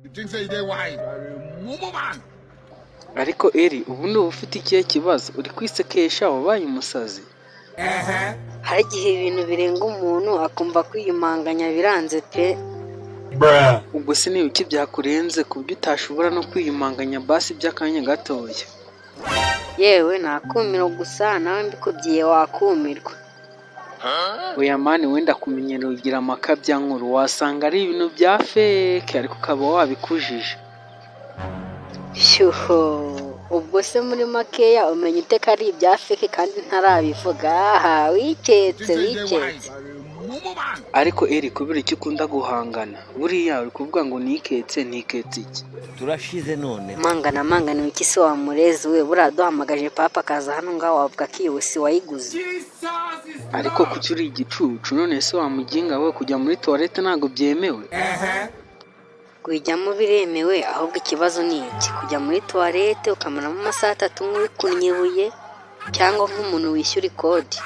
You think say they wise? You are a mumu man. Ariko Eri, ubundi uba ufite ikihe kibazo? Uri kwisekesha, wabaye umusazi? Hari igihe ibintu birenga umuntu akumva kwiyumanganya biranze pe. Ubwo se ni ibiki byakurenze ku buryo utashobora no kwiyumanganya basi by'akanya gatoya? Yewe, nakumiro gusa, nawe mbikubwiye wakumirwa. Oya man, wenda kumenyera ugira amakabyankuru, wasanga ari ibintu bya fake ariko ukaba wabikujije. Shyuho, ubwo se muri makeya umenya ute ko ari ibya fake kandi ntarabivuga? Aha wiketse, wiketse. You are a mumu man. Ariko Eri, kubera icyo ukunda guhangana, buriya uri kuvuga ngo niketse, niketse iki? Turashize none. Mangana mangana iki se wa murezi we? Buriya duhamagaje papa akaza hano ngaho, wavuga ko iyo si wayiguze? Ariko kuki uri igicucu? None se wa muginga we, kujya muri toilette ntabwo byemewe? Kuyijyamo biremewe, ahubwo ikibazo ni iki: kujya muri toilette ukamaramo amasaha 3 nk'urikunnye ibuye cyangwa nk'umuntu wishyura ikodi.